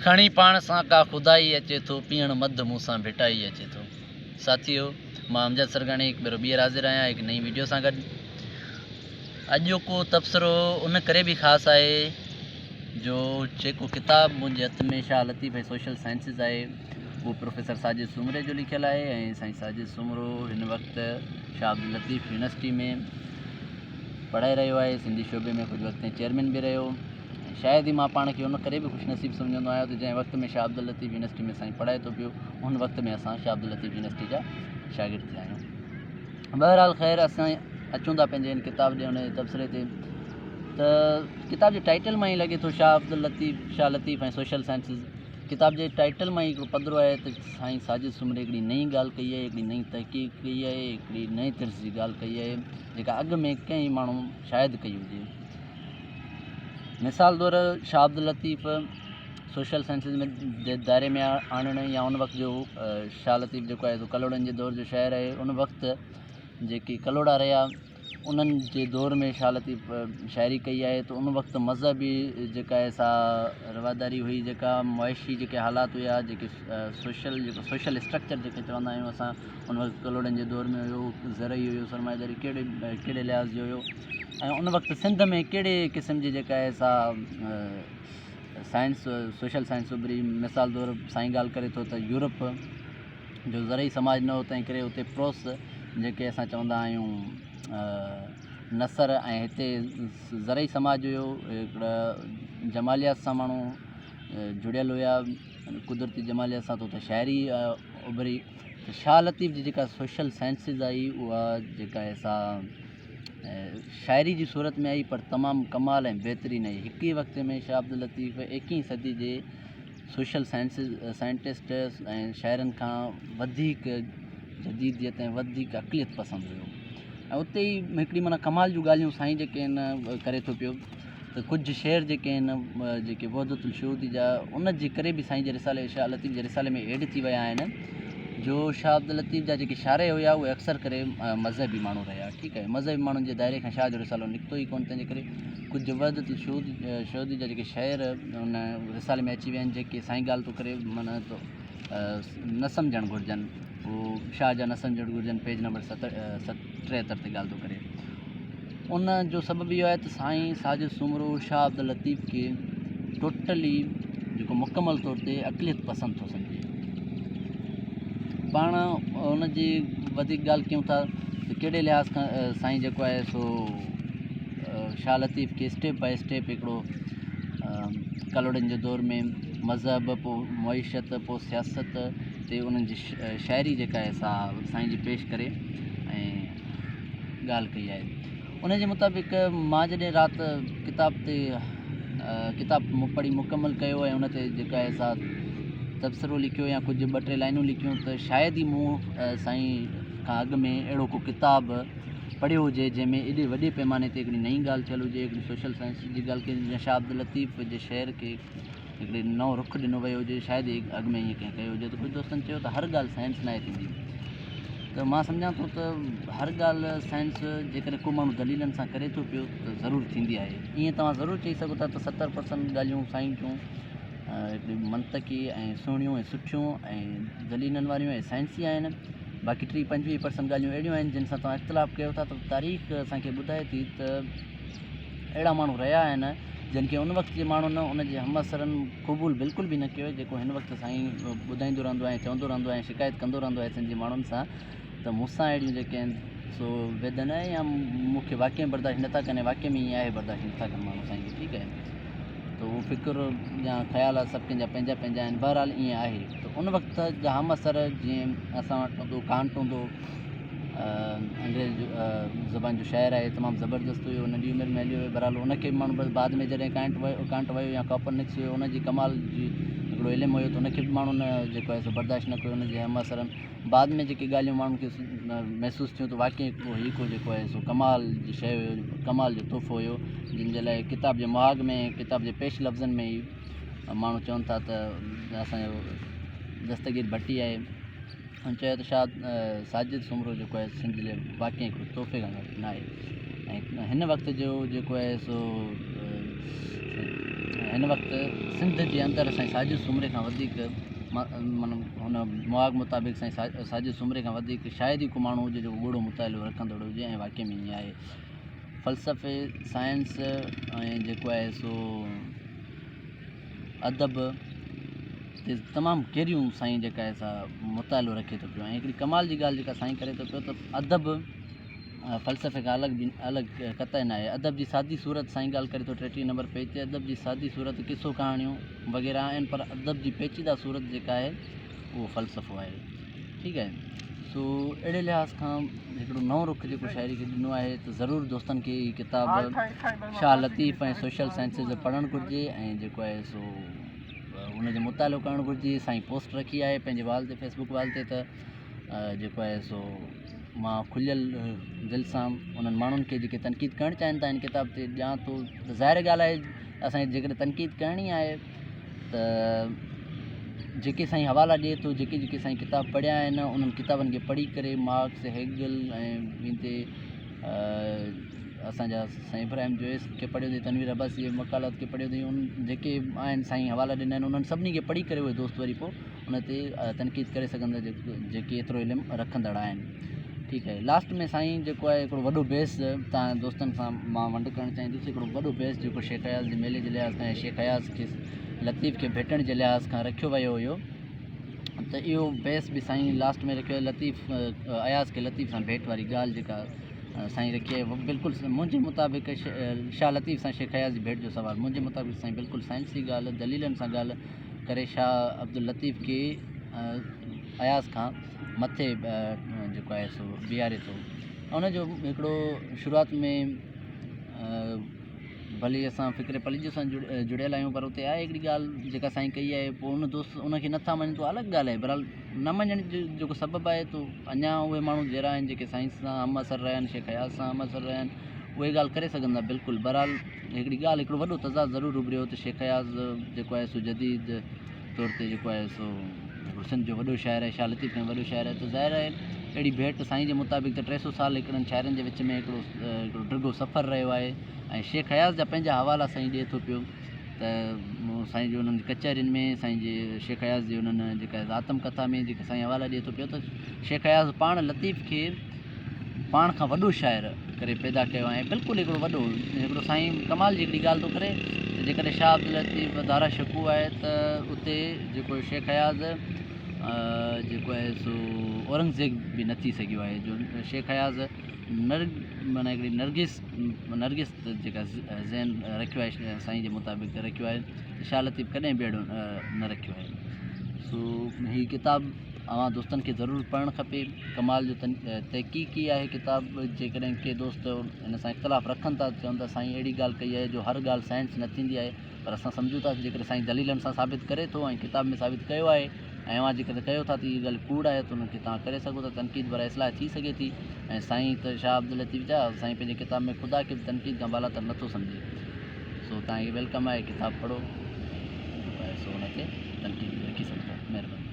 کڻي پاڻ سان ڪا خدائي اچي ٿو پيئڻ مڌ مون سان ڀٽائي اچي ٿو. ساٿيو مان امجد سرگاڻي هڪ ڀيرو ٻيهر حاضر آهيان هڪ نئين ويڊيو سان گڏ. اڄوڪو تبصرو ان ڪري به خاص آهي جو جيڪو ڪتاب منهنجي هٿ ۾ شاهه لطيف ۽ سوشل سائنسز آهي اهو پروفيسر ساجد سومري جو لکيل آهي ۽ سائين ساجد سومرو هن وقت شاهه عبداللطيف يونيورسٽي ۾ پڙهائي رهيو آهي سنڌي شعبي ۾ ڪجهه وقت تائين چيئرمين به رهيو ۽ شايد ئي مان پاڻ کي ان ڪري به خوش نصيب سمجهندو آهيان ته جنهن وقت ۾ شاهه عبداللطيف يونيورسٽي ۾ سائين پڙهائي ٿو پيو ان وقت ۾ اسان شاهه عبداللطيف يونيورسٽي جا شاگرد ٿيا آهيون. بهرحال خير اسان اچون ٿا پنهنجي هن ڪتاب ڏي ان جي تبصري تي ته ڪتاب جي ٽائيٽل مان ئي لڳي ٿو شاهه عبداللطيف شاهه لطيف ۽ سوشل سائنسز ڪتاب جي ٽائيٽل مان ئي هڪڙو پڌرو آهي ته سائين ساجد سومري هڪڙي نئين ڳالهه ڪئي آهي هڪڙي نئين تحقيق ڪئي آهي هڪڙي نئين طرز جي ڳالهه ڪئي آهي جيڪا اڳ ۾ ڪنهن ماڻهو شايد ڪئي هجي. مثال طور شاهه عبداللطيف سوشل سائنسز ۾ جي دائري ۾ آڻڻ يا ان وقت جو شاهه لطيف جيڪو آهي سو ڪلهوڙن جي دور جو شاعر آهي ان وقت جيڪي ڪلهوڙا رهيا انهن جي دور ۾ شاهه لطيف شاعري ڪئي آهي ته ان وقت مذهبي جيڪا آهي سا رواداري هئي جيڪا معاشي جيڪي حالات هيا جيڪي سوشل جيڪو سوشل اسٽرڪچر جيڪي چوندا آهيون اسان ان وقت ڪلهوڙن جي دور ۾ هيو زرعي هيو سرمائيداري ڪهڙي ڪهڙي لحاظ جو هيو ۽ ان وقت سنڌ ۾ ڪهڙي قسم جي جيڪا آهي سا سائنس سوشل سائنس اڀري مثال طور سائين ڳالهه ڪري ٿو ته يورپ جو زرعي سماج نه هو تنهن ڪري اتي پروس جيڪي اسان چوندا آهيون نثر ۽ هتي زرعي سماج هيو هڪڙا جماليات سان ماڻهو جڙيل هيا قدرتي جماليات سان ته اتي شاعري اڀري ته شاهه لطيف جي جيڪا سوشل سائنسز آئي اها جيڪا آهي سا شاعري جي صورت ۾ آئي پر تمام ڪمال ۽ بهترين آئي هڪ ئي وقت ۾ شاهه عبداللطيف ايڪيهين صدي جي سوشل سائنسز سائنٽسٽ ۽ شاعرن کان وڌيڪ جديديت ۽ وڌيڪ عقليت پسند هيو ۽ اتي ئي هڪڙي معنيٰ ڪمال جون ڳالهيون سائين جيڪي آهن ڪري ٿو پيو ته ڪجهه شعر جيڪي آهن جيڪي وحدت الشهودي جا ان جي ڪري به سائين جي رسالي شاهه لطيف جي رسالي ۾ ايڊ ٿي ويا آهن جو شاهه عبداللطيف جا جيڪي شارح هيا اهي اڪثر ڪري مذهبي ماڻهو رهيا ٺيڪ آهي مذهبي ماڻهن جي دائري کان شاهه جو رسالو نڪتو ئي ڪونه تنهن جي ڪري ڪجهه وحدت الشهود شهودي جا جيڪي شعر ان رسالي ۾ اچي ويا آهن جيڪي سائين ڳالهه ٿو ڪري معنيٰ ته نه سمجهڻ گهرجن هو شاهه جا نه سمجهڻ گهرجن پيج نمبر 73 تي ڳالهه ٿو ڪري ان جو سبب اهو آهي ته سائين ساجد سومرو شاهه عبداللطيف کي ٽوٽلي جيڪو مڪمل طور تي عقليت پسند ٿو سمجهي پاڻ ان جي وڌيڪ ڳالهه ڪيون ٿا ته ڪهڙي لحاظ کان سائين جيڪو آهي سو شاهه لطيف کي اسٽيپ باء اسٽيپ هڪڙو ڪلهوڙن جي دور ۾ مذهب پوء معيشت پوء سياست تي انهن جي شاعري جيڪا آهي سا سائين جي پيش ڪري ۽ ڳالهه ڪئي آهي ان جي مطابق مان جڏهن رات ڪتاب تي ڪتاب پڙهي مڪمل ڪيو ۽ ان تي جيڪا آهي سا تبصرو لکيو يا ڪجهه ٻه ٽي لائنون لکيون ته شايد ئي مون سائين کان اڳ ۾ اهڙو ڪو ڪتاب پڙهيو هجي جنهن ۾ ايڏي وڏي پيماني تي هڪڙي نئين ڳالهه ٿيل هجي هڪڙي سوشل سائنس جي ڳالهه ڪئي جيئن شاهه عبداللطيف جي شعر کي هڪڙي نئون رخ ڏنو ويو هجي شايد ئي اڳ ۾ ائين ڪنهن ڪيو هجي ته ڪجهه دوستن چيو ته هر ڳالهه سائنس ناهي ٿيندي ته مان سمجهان ٿو ته هر ڳالهه سائنس جيڪڏهن ڪو ماڻهو دليلن سان ڪري ٿو پيو ته ضرور ٿيندي آهي ائين توهان ضرور چئي سگهو ٿا ته 70 پرسنٽ ڳالهيون سائنس جون هڪڙي منطقي ۽ سهڻيون ۽ سٺيون ۽ دليلن واريون ۽ سائنسي آهن باقي 30 25 پرسنٽ ڳالهيون اهڙيون آهن جن سان توهان اختلاف ڪيو ٿا ته تاريخ اسان کي ٻڌائي ٿي ته اهڙا ماڻهو رهيا آهن جن کي ان وقت جي ماڻهن ان جي همعصرن قبول بلڪل به نه ڪيو جيڪو هن وقت سائين ٻڌائيندو رهندو آهي چوندو رهندو آهي شڪايت ڪندو رهندو آهي سنڌ جي ماڻهن سان ته مون سان اهڙيون جيڪي آهن سو ويڌن آهي يا مون کي واقعي ۾ برداشت نٿا ڪن ۽ واقعي ۾ ائين آهي برداشت نٿا ڪن ماڻهو سائين کي ٺيڪ آهي ته اهو فڪر يا خيال سڀ ڪنهن جا پنهنجا پنهنجا آهن بهرحال ائين آهي ته ان وقت جا همعصر جيئن اسان وٽ هوندو ڪانٽ هوندو انگريز زبان جو شاعر آهي تمام زبردست هيو ننڍي عمر ۾ هليو ويو بهرحال ان کي به ماڻهو بس بعد ۾ جڏهن ڪانٽ ويو ڪانٽ ويو يا ڪاپرنڪس ويو ان جي ڪمال جي هڪڙو علم هيو ته ان کي به ماڻهن جيڪو آهي سو برداشت نه ڪيو ان جي همعصرن بعد ۾ جيڪي ڳالهيون ماڻهن کي محسوس ٿيون ته واقعي هڪ هي ڪو جيڪو آهي سو ڪمال جي شيء هيو ڪمال جو تحفو هيو جن جي لاء ڪتاب جي مهاڳ ۾ ڪتاب جي پيش لفظن ۾ ئي ماڻهو چون ٿا ته اسانجو دستگير ڀٽي آهي هن چيو ته شاهه ساجد سومرو جيڪو آهي سنڌ جي واقعي هڪڙو تحفي کان گهٽ نه آهي ۽ هن وقت جو جيڪو آهي سو هن وقت سنڌ جي اندر سائين ساجد سومري کان وڌيڪ معنيٰ هن مهاڳ مطابق سائين ساجد سومري کان وڌيڪ شايد ئي ڪو ماڻهو هجي جيڪو ڳوڙهو مطالعو رکندڙ هجي ۽ واقعي ۾ ائين آهي. فلسفي، سائنس ۽ جيڪو آهي سو ادب تي تمام گهريون سائين جيڪا آهي سا مطالعو رکي ٿو پيو ۽ هڪڙي ڪمال جي ڳالهه جيڪا سائين ڪري ٿو پيو ته ادب فلسفي کان الڳ به الڳ قطعي ناهي ادب جي سادي صورت سائين ڳالهه ڪري ٿو 33 نمبر پيج تي ادب جي سادي صورت قصو ڪهاڻيون وغيره آهن پر ادب جي پيچيده صورت جيڪا آهي اهو فلسفو آهي ٺيڪ آهي سو اهڙي لحاظ کان هڪڙو نئون رخ جيڪو شاعري کي ڏنو آهي ته ضرور دوستن کي هي ڪتاب شاهه لطيف ۽ سوشل سائنسز پڙهڻ گهرجي ۽ جيڪو آهي سو ان جو مطالعو ڪرڻ گهرجي سائين پوسٽ رکي آهي پنهنجي وال تي فيسبوڪ وال تي ته جيڪو آهي سو مان کليل دل سان انهن ماڻهن کي جيڪي تنقيد ڪرڻ چاهين ٿا هن ڪتاب تي ڏيان ٿو ته ظاهر ڳالهه آهي اسانکي جيڪڏهن تنقيد ڪرڻي آهي ته جيڪي سائين حوالا ڏئي ٿو جيڪي جيڪي سائين ڪتاب پڙهيا آهن انهن ڪتابن کي پڙهي ڪري مارڪس هيگل ۽ ويندي اسانجا سائين ابراهيم جويس کي پڙهيو اٿئي تنوير عباسي جي مقالات کي پڙهيو اٿئي ان جيڪي آهن سائين حوالا ڏنا آهن انهن سڀني کي پڙهي ڪري اهي دوست وري پوء ان تي تنقيد ڪري سگهندا جيڪي ايترو علم رکندڙ آهن ٺيڪ آهي لاسٽ ۾ سائين جيڪو آهي هڪڙو وڏو بحث تان دوستن سان مان ونڊ ڪرڻ چاهيندس هڪڙو وڏو بحث جيڪو شيخ اياز جي ميلي جي لحاظ کان يا شيخ اياز کي لطيف کي ڀيٽڻ جي لحاظ کان رکيو ويو هيو ته اهو بحث به سائين لاسٽ ۾ رکيو لطيف اياز کي لطيف سان ڀيٽ واري ڳالهه جيڪا سائين رکي آهي بلڪل منهنجي مطابق شاهه لطيف سان شيخ اياز جي ڀيٽ جو سوال منهنجي مطابق سائين بلڪل سائنسي ڳالهه دليلن سان ڳالهه ڪري شاهه عبداللطيف کي اياز کان مٿي جيڪو آهي سو بيهاري ٿو. ان جو هڪڙو شروعات ۾ ڀلي اسان فڪر پليجي سان جڙيل آهيون پر اتي آهي هڪڙي ڳالهه جيڪا سائين ڪئي آهي پوء ان دوست ان کي نٿا مڃن ته الڳ ڳالهه آهي بهرحال نه مڃڻ جو جيڪو سبب آهي ته اڃا اهي ماڻهو جهڙا آهن جيڪي سائنس سان هم اثر رهيا آهن شيخ اياز سان هم اثر رهيا آهن اهي ڳالهه ڪري سگهن ٿا بلڪل بهرحال هڪڙي ڳالهه هڪڙو وڏو تضاد ضرور اڀريو ته شيخ اياز جيڪو آهي سو جديد طور تي جيڪو آهي سو سنڌ جو وڏو شاعر آهي شاهه لطيف کان وڏو شاعر آهي ته ظاهر آهي اهڙي ڀيٽ سائين جي مطابق ته 300 سال هڪڙن شاعرن جي وچ ۾ هڪڙو هڪڙو ڊگهو سفر رهيو آهي ۽ شيخ اياز جا پنهنجا حوالا سائين ڏئي ٿو پيو ته سائين جي انهن ڪچهرين ۾ سائين جي شيخ اياز جي انهن جيڪا آتم ڪٿا ۾ جيڪا سائين حوالا ڏئي ٿو پيو ته شيخ اياز پاڻ لطيف کي پاڻ کان وڏو شاعر ڪري پيدا ڪيو آهي بلڪل هڪڙو وڏو هڪڙو سائين ڪمال جي هڪڙي ڳالهه ٿو ڪري ته جيڪڏهن شاهه عبداللطيف دارا شڪوه آهي ته اتي جيڪو شيخ اياز جيڪو آهي سو اورنگزيب به نه ٿي سگهيو آهي جو شيخ اياز نر معنيٰ هڪڙي نرگس نرگس جيڪا ذهن رکيو آهي سائين جي مطابق رکيو آهي شاهه لطيف ڪڏهن به اهڙو نه رکيو آهي سو هي ڪتاب اوهان دوستن کي ضرور پڙهڻ کپي. ڪمال جو تحقيقي آهي ڪتاب جيڪڏهن ڪي دوست هن سان اختلاف رکن ٿا چون ٿا سائين اهڙي ڳالهه ڪئي آهي جو هر ڳالهه سائنس نه ٿيندي آهي پر اسان سمجهون ٿا جيڪڏهن سائين دليلن سان ثابت ڪري ٿو ۽ ڪتاب ۾ ثابت ڪيو آهي ۽ اوهان جيڪڏهن ڪيو ٿا ته هي ڳالهه ڪوڙ آهي ته ان کي توهان ڪري سگهو ٿا تنقيد براء اصلاح ٿي سگهي ٿي ۽ سائين ته شاهه عبداللطيف جا سائين پنهنجي ڪتاب ۾ خدا کي به تنقيد کان بالاتر نٿو سمجهي سو توهان کي welcome آهي ڪتاب پڙهو ۽ سو ان تي تنقيد رکي سگهو ٿا مهرباني.